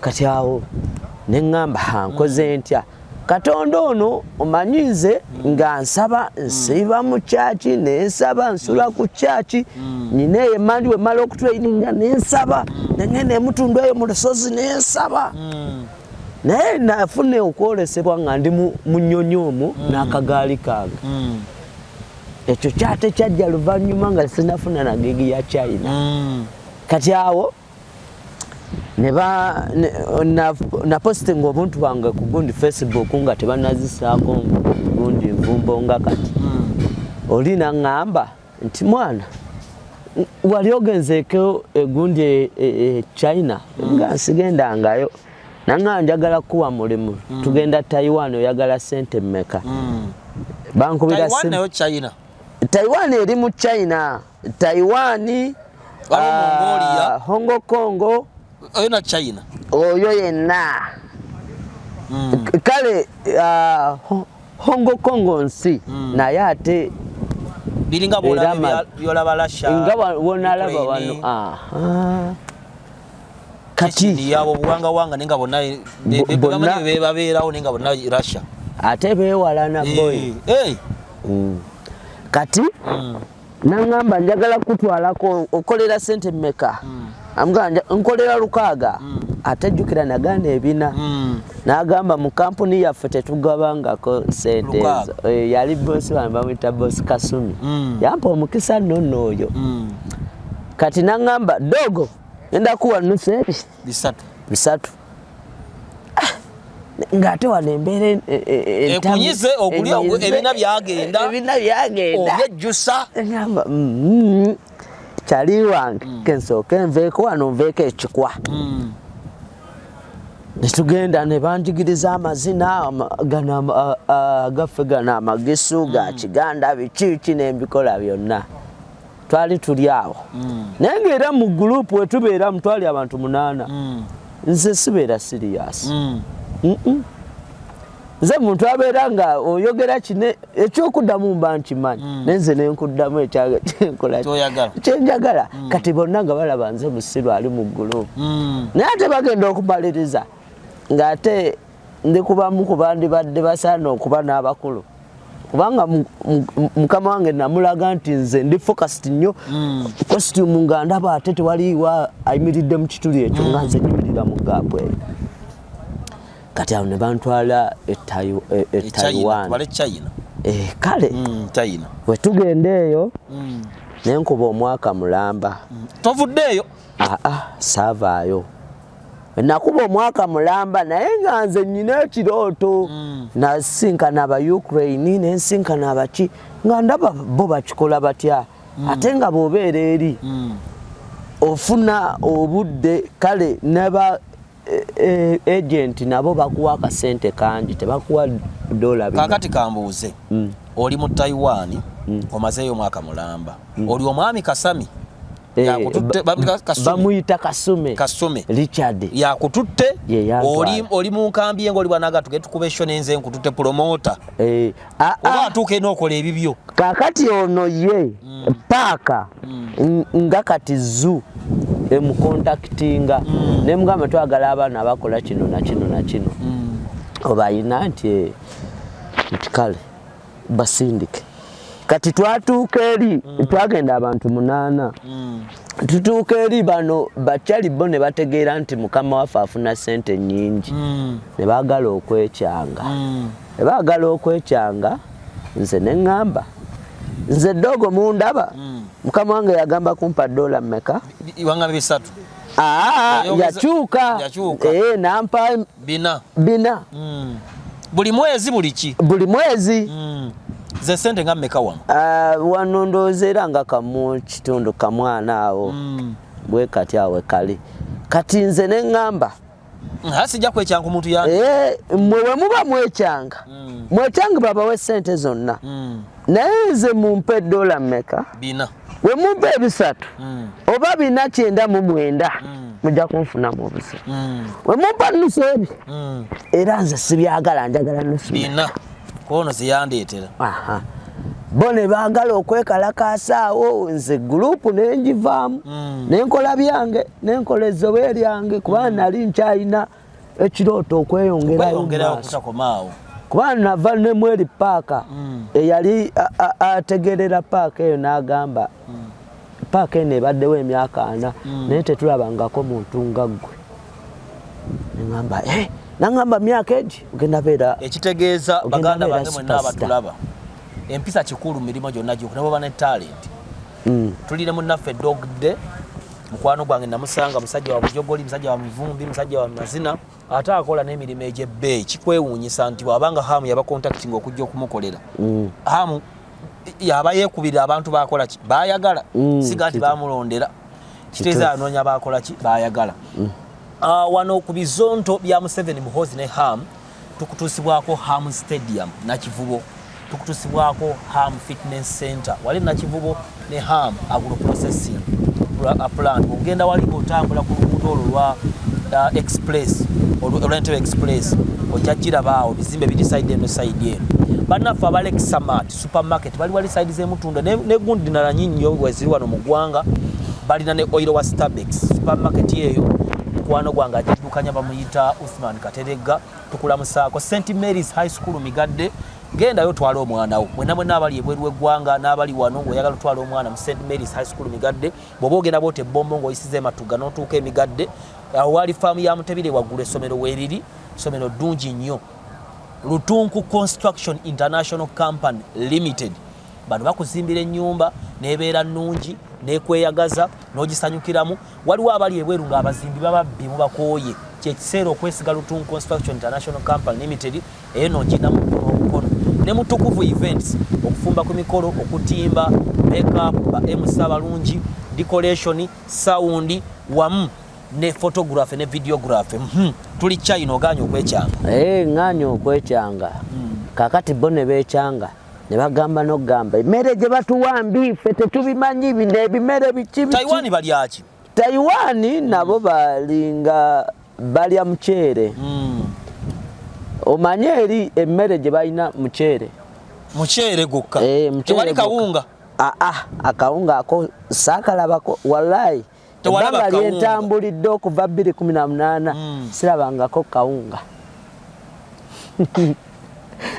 Speaker 2: Kati awo ne ŋŋamba, "Ha, nkoze ntya Katonda ono?" Omanyi nze nga nsaba, nsiiba mu kyaki, nensaba, nsula ku kyaki nyina eyo emandi. Bwe mala okutraininga, nensaba, nengenda emutundu eyo mu lusozi, nensaba. Naye nafuna okwolesebwa nga ndi mu nnyonyi omwo n'akagaali kange. Ekyo kyate kyajja luvannyuma nga sinafuna na gig ya China. Kati awo neba napostinga obuntu bwange ku gundi Facebook nga tebanazisaako gundi nvumbo. Nga kati oli naŋŋamba nti, "Mwana, wali ogenzeeko egundi e China?" Nga nsigendangayo. Naŋŋamba, "Njagala kuwa mulimu, tugenda Taiwan, oyagala sente mmeka?" Bankubira
Speaker 1: Taiwan nayo China?
Speaker 2: Taiwan eri mu China, Taiwan.
Speaker 1: Waliwo Mongolia.
Speaker 2: Hong Kong.
Speaker 1: Oyo na China?
Speaker 2: Oyo yenna. Kale Hong Kong nsi, naye ate
Speaker 1: Biringa
Speaker 2: Era
Speaker 1: byolaba Russia,
Speaker 2: nga wonalaba
Speaker 1: Ukraine.
Speaker 2: wano. Aha. Kati
Speaker 1: yabo obuwangawanga, naye nga bonna bamanyi bebabeerawo, naye nga bonna Russia.
Speaker 2: Ate beewalana boy. Kati naŋŋamba, "Njagala kutwalako, okolera sente mmeka?" Amugamba, "Nkolera 600." Ate jjukira nagaana 400. N'agamba, "Mu kampuni yaffe tetugabangako sente
Speaker 1: 600.
Speaker 2: ezo." Eh, yali bosi wange, bamuyita bosi Kasumi. Yampa omukisa nno nno oyo. Kati naŋŋamba, "Dogo, ngenda kuwa nusu ebi
Speaker 1: 300.
Speaker 2: 300." Ah, ng'ate wano embeera
Speaker 1: Ekunyize, okulya
Speaker 2: enyize.
Speaker 1: Ebina byagenda.
Speaker 2: Ebina byagenda.
Speaker 1: Obyejjusa.
Speaker 2: Ngamba, kyali wange, kensooke nveeko wano, nveeko ekikwa." Netugenda ne banjigiriza amazina gano agaffe gano amagisu ga Kiganda, biki biki, nembikola byonna. Twali tuli awo, naye ngaera mu gurupu wetubeeramu twali abantu munaana. Nze sibeera serious. Nze muntu abeera nga oyogera kine ekyokuddamu mba nkimanyi, naye nze nenkuddamu kyenkola
Speaker 1: Kyoyagala.
Speaker 2: kyenjagala. Kati bonna nga balaba nze musiru ali mu gurupu, naye ate bagenda okumaliriza ng'ate ndi kubamu ku bandibadde basaana okuba n'abakulu, kubanga mukama wange namulaga nti nze ndi focused nnyo. Costume nga ndaba ate tewaliwa ayimiridde mu kituli ekyo, nga nze nyimirira mu gap eyo. Kati awo ne bantwala e
Speaker 1: E China.
Speaker 2: Taiwan.
Speaker 1: Tubale China.
Speaker 2: Eh, kale
Speaker 1: China.
Speaker 2: Bwe tugenda eyo, nenkuba omwaka mulamba.
Speaker 1: Tovuddeeyo?
Speaker 2: Aa, saavaayo. Nakuba omwaka mulamba, naye nga nze nyina ekirooto. Nasinkana aba Ukraine, nensinkana abaki, nga ndaba bo bakikola batya. Ate nga bw'obeera eri ofuna obudde, kale neba agent nabo bakuwa akasente kangi, tebakuwa dola bino.
Speaker 1: Kakati kambuuze, oli mu Taiwan, omazeeyo omwaka mulamba, oli omwami Kasami yakututte, bamuyita Kasumi.
Speaker 2: Bamuyita Kasume.
Speaker 1: Kasume.
Speaker 2: Richard.
Speaker 1: Yakututte.
Speaker 2: Ye yantwala.
Speaker 1: Oli mu nkambi ye ngaoli bwanaga tugende tukuba eshow, nenze nkututte promoter, oba atuuka ena okola ebibyo?
Speaker 2: Kakati ono ye paaka nga kati zoo. Emukontakitinga nemugamba, "Twagala abaana abakola kino na kino na kino." Obayina nti, "Eh," nti kale basindike. Kati twatuuka eri, twagenda abantu munaana. Tutuuka eri, bano bakyali bo ne bategeera nti mukama waffe afuna sente nnyingi, ne baagala okwekyanga. Ne baagala okwekyanga. Nze ne ŋŋamba, nze ddogo mundaba, mukama wange yagamba kumpa dola mmeka?
Speaker 1: Wangamba 300.
Speaker 2: Aa, yakyuka.
Speaker 1: Yakyuka.
Speaker 2: Eh, nampa
Speaker 1: 400.
Speaker 2: 400.
Speaker 1: Buli mwezi, buli ki?
Speaker 2: Buli mwezi.
Speaker 1: Ze sente nga mmeka wano?
Speaker 2: Ah, wano ndowooza era nga kamu kitundu kamwana awo, bwe kati awo kali. Kati nze ne ŋŋamba,
Speaker 1: Sijja kwekyanga omuntu ya
Speaker 2: Eh, mmwe bwe muba mwekyanga, mwekyanga babawe sente zonna, naye nze mumpe dola mmeka?
Speaker 1: 400.
Speaker 2: We mumpe 300 oba 499, mujja kunfunamu obuzibu. We mumpa nusu ebi, era nze sibyagala, njagala nusu.
Speaker 1: 400 kwono zeyandeetera.
Speaker 2: Aha. Bo ne baagala okwekalakaasa awo, nze group nenjivaamu, nenkola byange, nenkola ezzobe lyange, kubanga nali nkyalina ekirooto okweyongerayo mu
Speaker 1: kweyongerayo
Speaker 2: maaso.
Speaker 1: Okutakomaawo.
Speaker 2: Kubanga nava nemweri paaka eyali ategerera paaka eyo, n'agamba, "Paaka eno ebaddewo emyaka 40, naye tetulabangako muntu nga ggwe." Neŋamba, "Eh," naŋamba, "Myaka egi ogenda beera
Speaker 1: Ekitegeeza,
Speaker 2: ogenda
Speaker 1: baganda
Speaker 2: beera
Speaker 1: bange mwenna
Speaker 2: superstar."
Speaker 1: abatulaba, empisa kikulu mu mirimu gyonna gyoku nabo ne talent. Tulire munnaffe Dog Day, mukwano gwange, namusanga musajja wa bujogoli, musajja wa mivumbi, musajja wa mazina, ate akola n'emirimu egy'ebbeeyi. Kikwewuunyisa nti bw'abanga Hamu yabacontactinga okujja okumukolera, Hamu yaba yeekubirira abantu bakola ki bayagala, siga nti bamulondera. Kitegeeza anoonya bakola ki bayagala. Ah, wano ku bizonto bya Museveni, Muhozi ne Ham, tukutuusibwako Ham Stadium Nakivubo, tukutuusibwako Ham Fitness Center wali Nakivubo ne Ham Agro Processing Plant. Ogenda wali otambula ku luguudo olwo lwa express, olwa Entebbe Express, ojja girabaawo, bizimbe biri side eno, side eno. Bannaffe aba Lexamat Supermarket bali wali side z'emutunda negundi nala nnyo weziri wano mu ggwanga. Balina ne oil wa Starbex supermarket eyo, mukwano gwange agiddukanya bamuyita Uthman Kateregga, tukulamusaako. St Mary's High School Migadde, gendayo otwale omwana wo. Mwena mwena abali ebweru w'eggwanga n'abali wano ng'oyagala otwala omwana mu St Mary's High School Migadde, bw'oba ogenda bwota ebbombo ng'oyisiza ematuga n'otuuka emigadde, awo wali faamu ya Mutebire waggulu, essomero weeriri, essomero ddungi nnyo. Lutunku Construction International Company Limited, bano bakuzimbira ennyumba n'ebeera nnungi n'ekweyagaza n'ogisanyukiramu. Waliwo abali ebweru ng'abazimbi bababbi, mubakooye, kyekiseera okwesiga Lutunku Construction International Company Limited. Eyo nogina mukono omukono ne Mutukuvu Events, okufumba ku mikolo, okutimba, makeup, ba MC abalungi, decoration, sound wamu ne photography ne videography. Tuli China, oganye okwekyanga.
Speaker 2: Eh, ŋŋaanye okwekyanga. Kakati bo ne beekyanga, ne bagamba n'okugamba emmere gye batuwa mbi, ffe tetubimanyi bino ebimere biki biki.
Speaker 1: Taiwan balyaki?
Speaker 2: Taiwan nabo balinga balya muceere. Omanye eri emmere gye balina muceere.
Speaker 1: Muceere gwokka?
Speaker 2: Eh, muceere
Speaker 1: Tewali
Speaker 2: gwokka.
Speaker 1: kawunga?
Speaker 2: Aa, akawunga ako saakalabako wallayi.
Speaker 1: Tewalaba
Speaker 2: Ebbanga
Speaker 1: kawunga?
Speaker 2: lyentambulidde okuva 2018, sirabangako kawunga,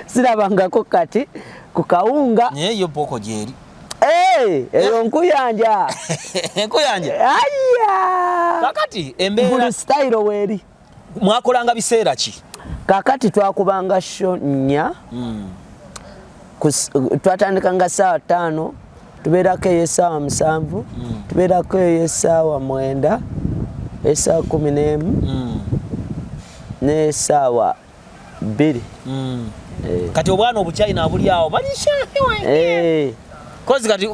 Speaker 2: sirabangako kati ku kawunga.
Speaker 1: Naye yo pork gyeri.
Speaker 2: Eh, eyo nkuyanja.
Speaker 1: Enkuyanja.
Speaker 2: Aya.
Speaker 1: Kakati embeera
Speaker 2: Buli sitayiro weeri.
Speaker 1: Mwakolanga biseera ki?
Speaker 2: Kakati twakubanga show 4. Twatandikanga saawa 5, tubeerako ey'essaawa 7, tubeerako ey'essaawa 9, essaawa 11, n'essaawa 2. Eh.
Speaker 1: Kati obwana obuchina buli awo balisha.
Speaker 2: Eh,
Speaker 1: 'Cause kati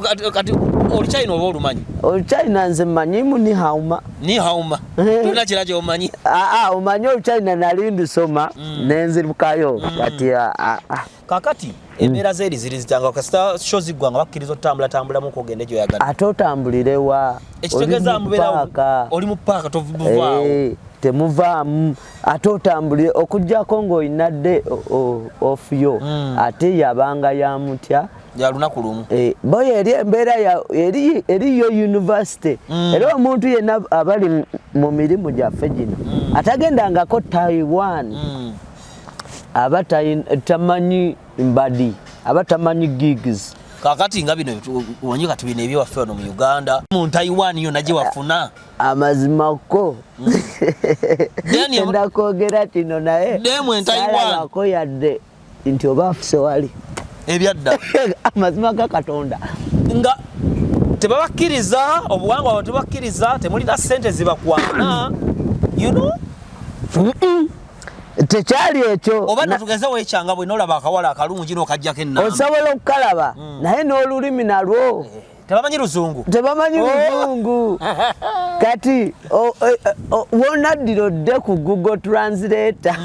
Speaker 1: oluchina oba olumanyi?
Speaker 2: Oluchina nze mmanyimu 你好吗.
Speaker 1: 你好吗?
Speaker 2: Eh.
Speaker 1: Tulina kira kyomanyi?
Speaker 2: Aa, omanyi oluchina nali ndusoma nenziribukayo kati ah, ah, ah.
Speaker 1: Kakati embeera zeeri ziri zitanga kasita show ziggwa nga bakkiriza otutambulatambulamu okugenda gyoyagala.
Speaker 2: Ate otambulire wa?
Speaker 1: Ekitegeeza mubeera oli mu paaka, tovuvaawo.
Speaker 2: Eh, temuvaamu, ate otambulire okugyako ng'olina dde off yo. Ate yabanga ya mutya?
Speaker 1: Ya lunaku lumu.
Speaker 2: Eh, boyo eri embeera eriyo university. Era omuntu yenna abali mu mirimu gyaffe gino atagendangako Taiwan, aba tamanyi mbadi, aba tamanyi gigs.
Speaker 1: Kakati nga bino omanyi, kati bino ebyewaffe wano mu Uganda, mu Taiwan yonna gye wafuna?
Speaker 2: Amazima ko enda kwogera kino naye
Speaker 1: Demu en Taiwan.
Speaker 2: Salabako yadde nti oba afuse wali.
Speaker 1: Ebyadda.
Speaker 2: Amazima ga Katonda.
Speaker 1: Nga tebabakkiriza, obuwangwa bwe tebakkiriza, temulina ssente zibakwana.
Speaker 2: Tekyali ekyo.
Speaker 1: Oba notugeze wekyanga bwe nolaba akawala akalungi n'okajjako ennamba.
Speaker 2: Osobola okukalaba, naye n'olulimi nalwo.
Speaker 1: Tebamanyi luzungu.
Speaker 2: Tebamanyi
Speaker 1: Oh.
Speaker 2: luzungu. Kati wonaddira odde ku Google Translator,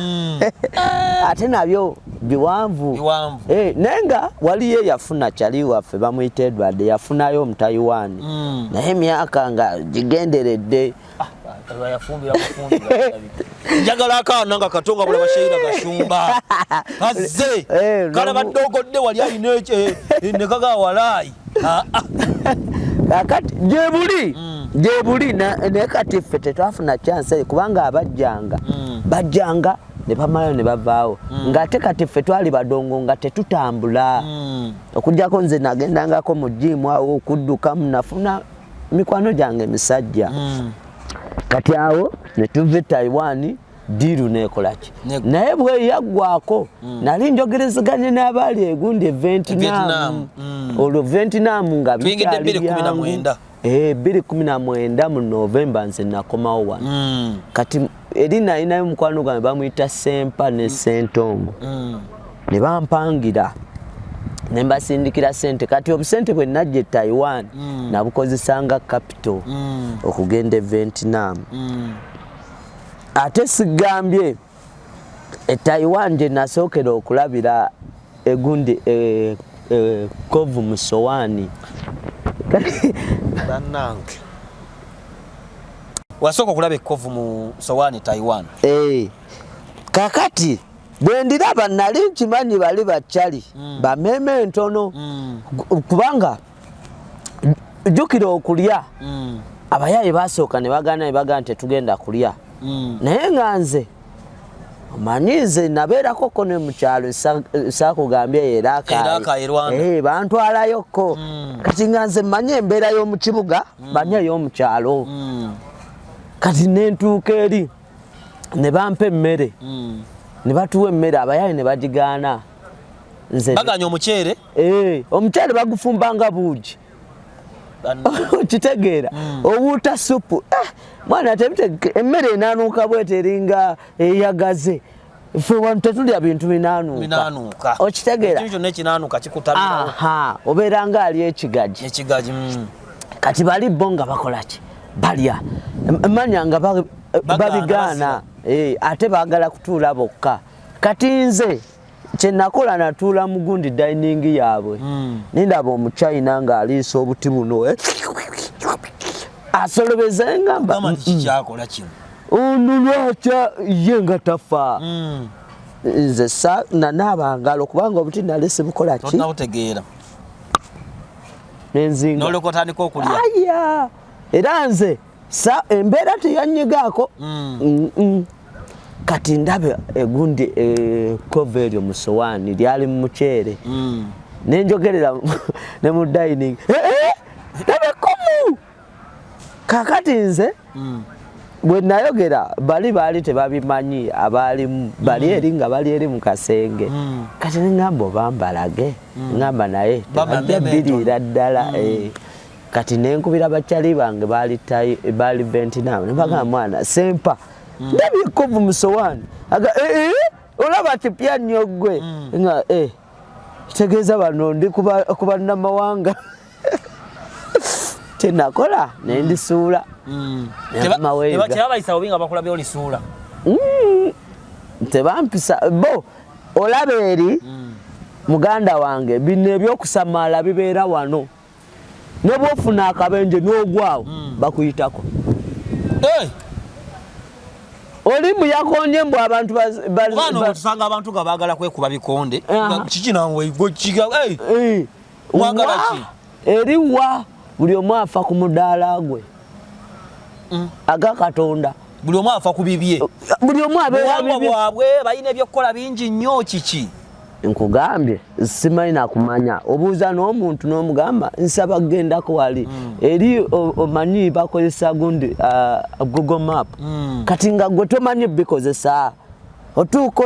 Speaker 2: ate nabyo biwanvu.
Speaker 1: Biwanvu.
Speaker 2: Eh, naye nga waliyo eyafuna, kyali waffe bamuyita Edward, yafunayo Omutaiwan, naye emyaka nga gigenderedde.
Speaker 1: Ah, yafumbira bufumbira. Njagala akaana nga kato nga bulaba Sheila Gashumba azze.
Speaker 2: Eh,
Speaker 1: kale badde ogodde wali alina nekaga walaayi. Ah, ah.
Speaker 2: Kakati gyebuli, gyebuli naye kati ffe tetwafuna chance kubanga abajjanga bajjanga ne bamalayo ne bavaawo, ng'ate kati ffe twali badongo nga tetutambula, okugyako nze nagendangako mu gym awo okuddukamu, nafuna mikwano gyange emisajja. Kati awo ne tuva e Taiwan, deal nekolaki? Naye bwe yaggwako, nali njogerezeganye n'abaali egundi e Vietnam.
Speaker 1: Vietnam,
Speaker 2: Olwo Vietnam nga
Speaker 1: Tuyingidde
Speaker 2: bikyali
Speaker 1: 2019.
Speaker 2: byangu. Eh, 2019 mu November nze nakomawo wano. Kati eri nalinayo mukwano gwange bamuyita Sempa ne Sentongo, ne bampangira ne mbasindikira sente. Kati obusente bwe najja e Taiwan nabukozesanga capital okugenda e Vietnam. Ate sigambye e Taiwan gye nasookera okulabira egundi kovu mu sowaani.
Speaker 1: Bannange, wasooka okulaba ekkovu mu sowaani Taiwan?
Speaker 2: Eh, kakati bwe ndiraba nali nkimanyi bali bakyali bameeme entono, kubanga jjukira okulya, abayaye basooka ne bagaana, ne bagamba tetugenda kulya. Naye nga nze omanyi nze nabeerakoko ne mukyalo, saakugambye
Speaker 1: Era Akayi, Rwanda.
Speaker 2: Eh, bantwalayoko. Kati nga nze mmanyi embeera y'omu kibuga, manyi ey'omukyalo. Kati nentuuka eri ne bampa emmere, ne batuwa emmere, abayaye ne bagigaana. Nze
Speaker 1: Baganya omuceere?
Speaker 2: Eh, omuceere bagufumba nga buugi. Okitegeera, owuuta supu. Eh, mwana emmere enaanuuka bwete eringa eyagaze. Ffe wano tetulya bintu binaanuuka.
Speaker 1: Binaanuuka.
Speaker 2: Okitegeera?
Speaker 1: Ekintu kyonna ekinaanuuka kikutamirawo.
Speaker 2: Aha, obeera nga ali ekigaji.
Speaker 1: Ekigaji.
Speaker 2: Kati bali bo nga bakola ki? Balya. Manya nga
Speaker 1: Bagaana,
Speaker 2: babigaana. Eh, ate baagala kutuula bokka. Kati nze kyenakola, natuula mu gundi dining yaabwe, nindaba Omuchina ng'aliisa obuti buno, eh, asolobeza, ngamba,
Speaker 1: Gamba nti kikyakola kino?
Speaker 2: Ono lwakya ye nga tafa? Nze nanaaba ngalo kubanga obuti nali sibukola ki?
Speaker 1: Tonabutegeera.
Speaker 2: Nenzinga.
Speaker 1: Noleka otandika okulya.
Speaker 2: Aya, era nze sa embeera teyanyigaako. Kati ndabe egundi ekova eryo mu sowaani lyali mu muceere, nenjogerera ne mu dining, "Eh, eh, ndaba ekkovu." Kakati nze bwe nayogera, bali baali tebabimanyi, abaalimu bali eri nga bali eri mu kasenge. Kati neŋŋamba oba mbalage, ŋŋamba naye
Speaker 1: Baba
Speaker 2: tebajja
Speaker 1: mmeme
Speaker 2: biriira ddala. Eh. Kati nenkubira bakyali bange baali baali Vietnam, ne bagamba, "Mwana Sempa, ndabye ekkovu mu sowaani." Aga, "Eh, eh, olaba kipya nnyo ggwe." Nga eh, kitegeeza bano ndi ku bannamawanga. Kyenakola nendisuula. Nemaweega.
Speaker 1: Tebabayisa bubi nga bakulabye olisuula?
Speaker 2: Tebampisa bo, olaba eri. Muganda wange, bino ebyokusamaala bibeera wano, ne bwofuna akabenje n'ogwawo, bakuyitako.
Speaker 1: Hey!
Speaker 2: Oli muyakonye mbu abantu
Speaker 1: Bano tusanga abantu nga baagala kwekuba bikonde. Kiki nawe kiga? Hey! Mwagala ki?
Speaker 2: Eri wa buli omu afa ku mudaala gwe aga Katonda.
Speaker 1: Buli omu afa ku bibye.
Speaker 2: Buli omu abeera
Speaker 1: Buwangwa
Speaker 2: bibye.
Speaker 1: bwabwe balina ebyokukola bingi nnyo, kiki?
Speaker 2: Nkugambye, simanyi nakumanya. Obuuza n'omuntu n'omugamba, nsaba kugendako wali eri, omanyi bakozesa gundi, Google Map. Kati nga gwe tomanyi bikozesa, otuuka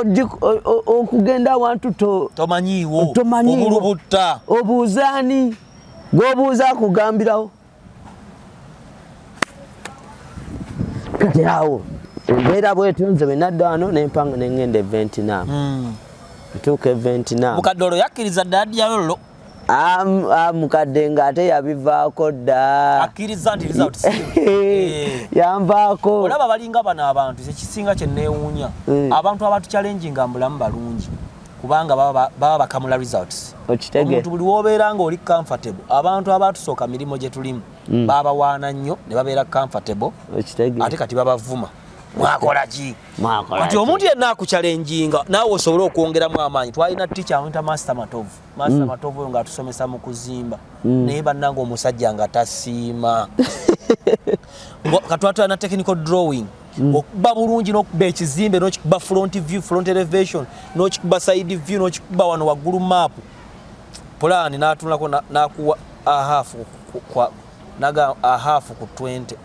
Speaker 2: okugenda awantu
Speaker 1: Tomanyiiwo.
Speaker 2: Tomanyiiwo.
Speaker 1: Obulubutta.
Speaker 2: Obuuza ani? Gwobuuza akugambirawo. Kati awo embeera bwetyo, nze bwe nadda wano nempanga nengenda e Vietnam. Ntuuka e Vietnam.
Speaker 1: Mukadde olwo yakkiriza ddala dyalolo?
Speaker 2: Mukadde ng'ate yabivaako dda.
Speaker 1: Akkiriza nti results.
Speaker 2: Yanvaako.
Speaker 1: Olaba balinga bano abantu, ekisinga kye neewuunya, abantu abatu challenginga mbulamu balungi, kubanga baba bakamula results.
Speaker 2: Okitegeera.
Speaker 1: Omuntu buli wobeera nga oli comfortable, abantu abatusooka mirimu gye tulimu babawaana nnyo ne babeera comfortable.
Speaker 2: Okitegeera.
Speaker 1: Ate kati babavuma, mwakola ki?
Speaker 2: Mwakola
Speaker 1: Kati
Speaker 2: ki?
Speaker 1: omuntu yenna akuchallenginga, naawe osobole okwongeramu amaanyi. Twalina teacher amuyita Master Matovu. Master Matovu oyo ng'atusomesa mu kuzimba, naye bannanga omusajja nga tasiima. Katwatwala na technical drawing, okuba bulungi n'okuba ekizimbe, n'okikuba front view, front elevation, n'okikuba side view, n'okikuba wano waggulu map plan, n'atunulako n'akuwa a half naga a half ku 20.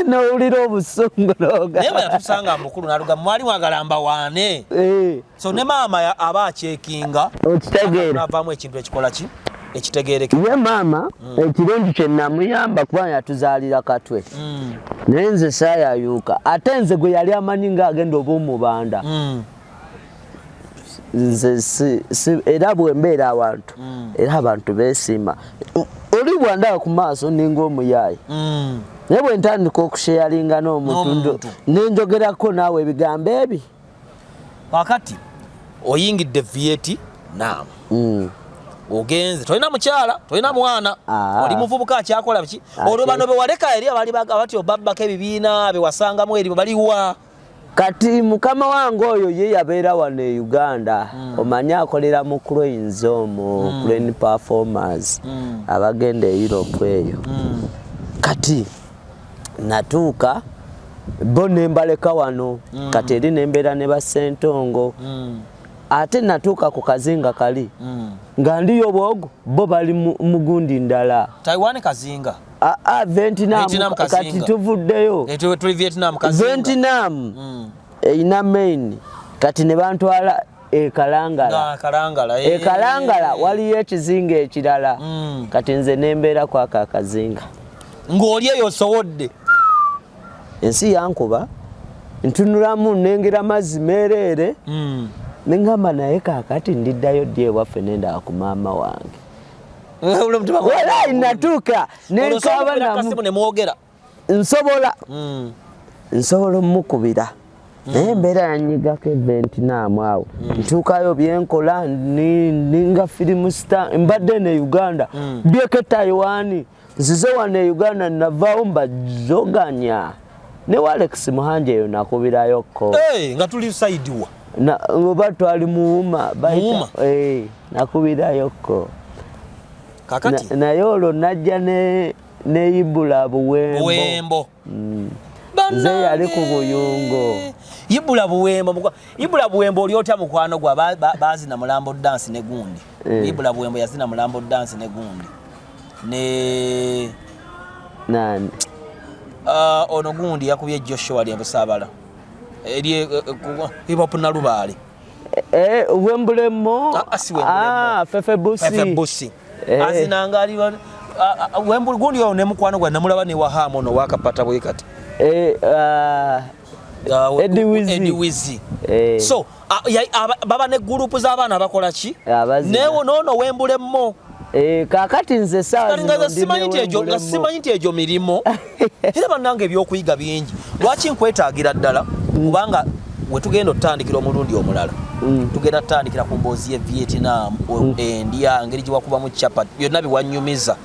Speaker 2: Nowulira obusungu noga.
Speaker 1: Naye bwe yatusanga mukulu n'aluga, mwali mwagala mbawaane. So ne maama aba acheckinga.
Speaker 2: Okitegeera.
Speaker 1: Navaamu ekintu ekikola ki, ekitegeereke.
Speaker 2: Ye maama, ekirungi kye namuyamba, kuba yatuzaalira Katwe, naye nze saayayuuka. Ate nze gwe yali amanyi ng'agenda oba omubanda. Nze era bwe mbeera awantu, era abantu beesiima. Oli bwandaba ku maaso ninga omuyaayi, naye bwe ntandika okusharinga n'omuntu,
Speaker 1: N'omuntu.
Speaker 2: nenjogerako naawe ebigambo ebi.
Speaker 1: Kakati oyingidde Vietnam, ogenze, tolina mukyala, tolina mwana, oli muvubuka akyakola biki? Olwo bano bewaleka eri abali bati obabbako ebibiina bewasangamu eri baliwa?
Speaker 2: Kati mukama wange oyo ye yabeera wano e Uganda. Omanyi akolera mu cranes omwo, crane performers abagenda e Europe eyo. Kati natuuka, bo nembaleka wano. Kati eri nembeera ne basentongo. Ate natuuka ku kazinga kali nga ndiyo bwogo, bo bali mu gundi ndala.
Speaker 1: Taiwan kazinga?
Speaker 2: Aa, Vietnam.
Speaker 1: Vietnam
Speaker 2: Kati
Speaker 1: kazinga.
Speaker 2: tuvuddeyo.
Speaker 1: Eh, tuli Vietnam kazinga.
Speaker 2: Vietnam erina main. Kati ne bantwala e Kalangala.
Speaker 1: Nga Kalangala, eh.
Speaker 2: E Kalangala waliyo ekizinga ekirala. Kati nze nembeera kwako akazinga.
Speaker 1: Ng'oli eyo osowodde.
Speaker 2: Ensi yankuba, ntunulamu nengera mazzi meereere. Neŋŋamba, naye kaakati ndiddayo ddi ewaffe nendaba ku maama wange? Walayi natuuka nenkaaba.
Speaker 1: Namu ne mwogera?
Speaker 2: Nsobola, nsobola omukubira, naye embeera yanyigako. E Vietnam awo ntuukayo, byenkola ninga film star. Mbadde ne Uganda byeko Taiwan, nzize wano e Uganda, navaawo mbazoganya ne Alex Muhanje eyo nakubirayokko.
Speaker 1: Hey, nga tuli side wa?
Speaker 2: Oba twali Muwuma.
Speaker 1: Muwuma?
Speaker 2: Eh, nakubirayokko.
Speaker 1: Kakati
Speaker 2: Naye olwo najja ne Ibula Buwembo.
Speaker 1: Buwembo.
Speaker 2: Nze yali ku Buyungo.
Speaker 1: Ibula Buwembo, Ibula Buwembo oli otya mukwano gwa bazina Mulambo Dance ne gundi? Ibula Buwembo yazina Mulambo Dance ne gundi ne
Speaker 2: Nani?
Speaker 1: Ono gundi yakubye Joshua ali Busabala eri hip hop Nalubaale.
Speaker 2: Eh, Wembulemo.
Speaker 1: Ah, si Wembulemo.
Speaker 2: Ah, Fefe Busi.
Speaker 1: Fefe Busi. Azinanga ali Wembul gundi oyo ne mukwano gwa namulaba ne Wahamo no wakapata bwe kati.
Speaker 2: Eh, ah, Eddie Wizzy.
Speaker 1: Eddie Wizzy.
Speaker 2: Eh.
Speaker 1: So baba ne group z'abaana abakola ki?
Speaker 2: Abazina.
Speaker 1: Newo nono Wembulemo.
Speaker 2: Eh, kaakati nze saawa
Speaker 1: Kati nga
Speaker 2: zino ndi
Speaker 1: simanyi
Speaker 2: ne
Speaker 1: nti egyo nga
Speaker 2: Wembulemo.
Speaker 1: simanyi nti egyo mirimu. Era bannange ebyokuyiga bingi. Lwaki nkwetaagira ddala? Kubanga we tugenda otutandikira omulundi omulala. Tugenda tutandikira ku mboozi ye Vietnam, endya, engeri gye wakubamu chapati, byonna biwanyumiza.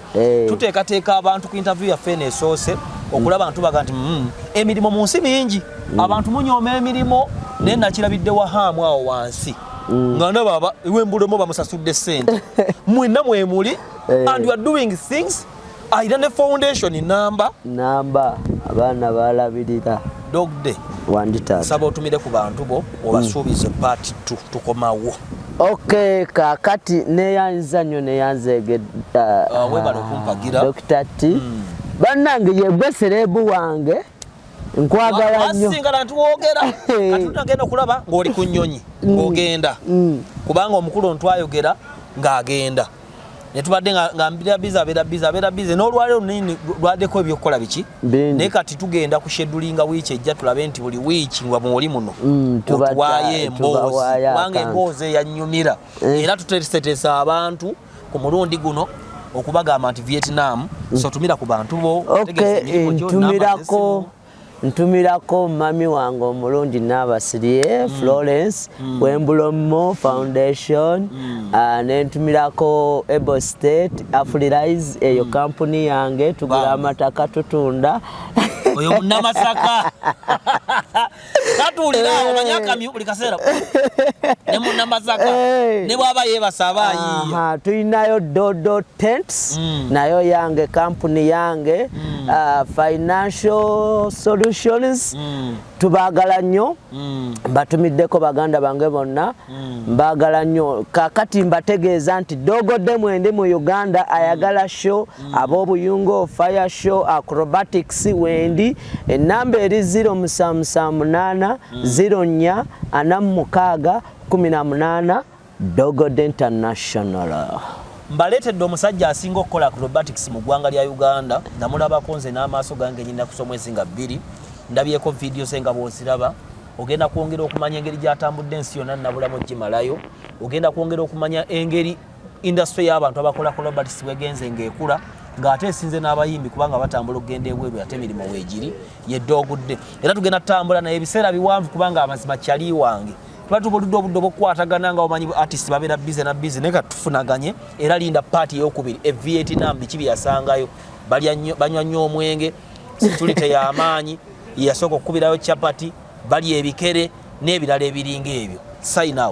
Speaker 1: Tuteekateeka abantu ku interview yaffe eno esoose okulaba ntubaga nti emirimu mu nsi mingi, abantu munyooma emirimu, naye nakirabidde wahaamu awo wansi nga ndaba ewembulemu bamusasudde ssente, mwenna mwemuli and you are doing things. Ayina ne foundation namba.
Speaker 2: Namba abaana balabirira.
Speaker 1: Dog Day.
Speaker 2: Wanditaata.
Speaker 1: Nsaba otumire ku bantu bo, obasuubize part 2 tukomawo.
Speaker 2: Ok, kakati neyanza nnyo, neyanzeege.
Speaker 1: Ah, weebale okumpagira.
Speaker 2: Dr. T, bannange, yegwe celeb wange, nkwagala nnyo.
Speaker 1: Wasingana ntiwogera, kati tunagenda okulaba ng'oli ku nnyonyi ng'ogenda, kubanga omukulu ntwayogera ng'agenda netubadde nga mbira busy, abeera busy, abeera busy n'olwaleero nini lwaddeko ebyokukola biki.
Speaker 2: Bingi.
Speaker 1: Naye kati tugenda kushedulinga wiiki ejja, tulabe nti buli wiiki nga mwoli muno otuwaayo emboozi,
Speaker 2: tubawaayo
Speaker 1: kubanga
Speaker 2: akantu.
Speaker 1: Emboozi eyanyumira era tuteeseteesa abantu ku mulundi guno okubagamba nti Vietnam. So tumira ku bantu bo, otegeeze emirimu gyo, namba
Speaker 2: Ntumirako
Speaker 1: z'essimu.
Speaker 2: Ntumirako mami wange omulungi Nabasirye Florence, Wembulomo Foundation, nentumirako Able State Afrilize, eyo kampuni yange, tugula
Speaker 1: Bam.
Speaker 2: amataka, tutunda.
Speaker 1: Oyo Munnamasaka tatuulira awo, omanyi akamyu buli kaseera ne Munnamasaka ne bw'aba yeebasa aba ayiiya.
Speaker 2: Aha, tulinayo Dodo Tents, nayo yange, kampuni yange, Financial Solutions. Tubaagala nnyo. Mbatumiddeko baganda bange bonna, mbaagala nnyo. Kakati mbategeeza nti Dogodde mwendi mu Uganda, ayagala show, ab'obuyungo, fire show, acrobatics, wendi. Enamba eri 0778 04 46 18, Dogodde International.
Speaker 1: Mbaleetedde omusajja asinga okukola acrobatics mu ggwanga lya Uganda. Namulabako nze n'amaaso gange nyina kusa omwezi nga 2, ndabyeko vidiyo ze nga bw'oziraba. Ogenda kwongera okumanya engeri gy'atambudde ensi yonna nabulamu gimalayo. Ogenda kwongera okumanya engeri industry y'abantu abakola acrobatics bwegenze ng'ekula, ng'ate esinze n'abayimbi, kubanga batambula okugenda ebweru ate emirimu weegiri. Ye Dogudde, era tugenda tutambula naye ebiseera biwanvu, kubanga amazima kyali wange tuba tubulidde obudde obwokukwatagana, nga omanyi artist babeera busy na busy, naye kati tufunaganye. Era linda part eyokubiri e Vietnam, biki byeyasangayo, balya nnyo, banywa nnyo omwenge, security y'amaanyi, yeyasooka okukubirayo chapati, balya ebikere n'ebirala ebiringa ebyo. Sign out.